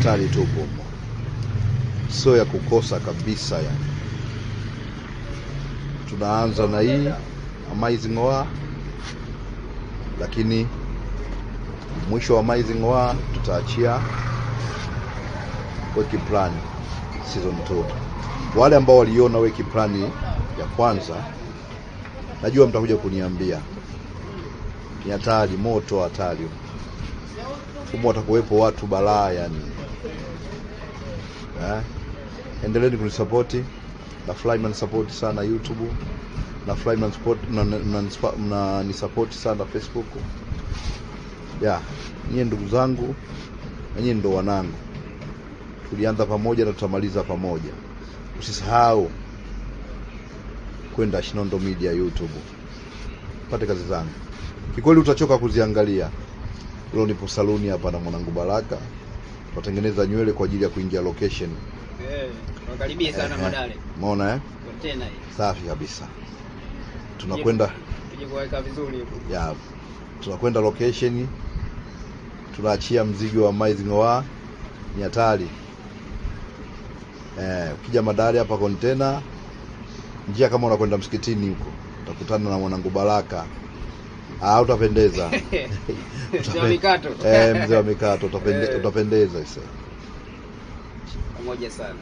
Hatari tupo humo, sio ya kukosa kabisa yani. Tunaanza na hii Amazing War, lakini mwisho wa Amazing War tutaachia Weki Plan season 2. Wale ambao waliona Weki Plan ya kwanza, najua mtakuja kuniambia ni hatari, moto hatari humo, watakuwepo watu balaa yani. Eh? Endeleeni kunisapoti na fly mnanisapoti sana YouTube na fly mnanisapoti sana Facebook. Ya, nyie ndugu zangu na nyie ndo wanangu, tulianza pamoja na tutamaliza pamoja. Usisahau kwenda Shinondo Media YouTube pate kazi zangu, kikweli utachoka kuziangalia. Leo nipo saluni hapa na mwanangu Baraka, tutatengeneza nywele kwa ajili ya kuingia location. Wakaribie sana Madale. Umeona eh? Container hii. Safi kabisa. Tunakwenda tuje kuweka vizuri huko. Ya, tunakwenda location, tunaachia mzigo wa Amazing wa ni hatari. Ukija Madale hapa container, njia kama unakwenda msikitini huko, utakutana na mwanangu Baraka. Ah, utapendeza. Mzee wa mikato. Mzee wa mikato utapendeza ise. Pamoja sana.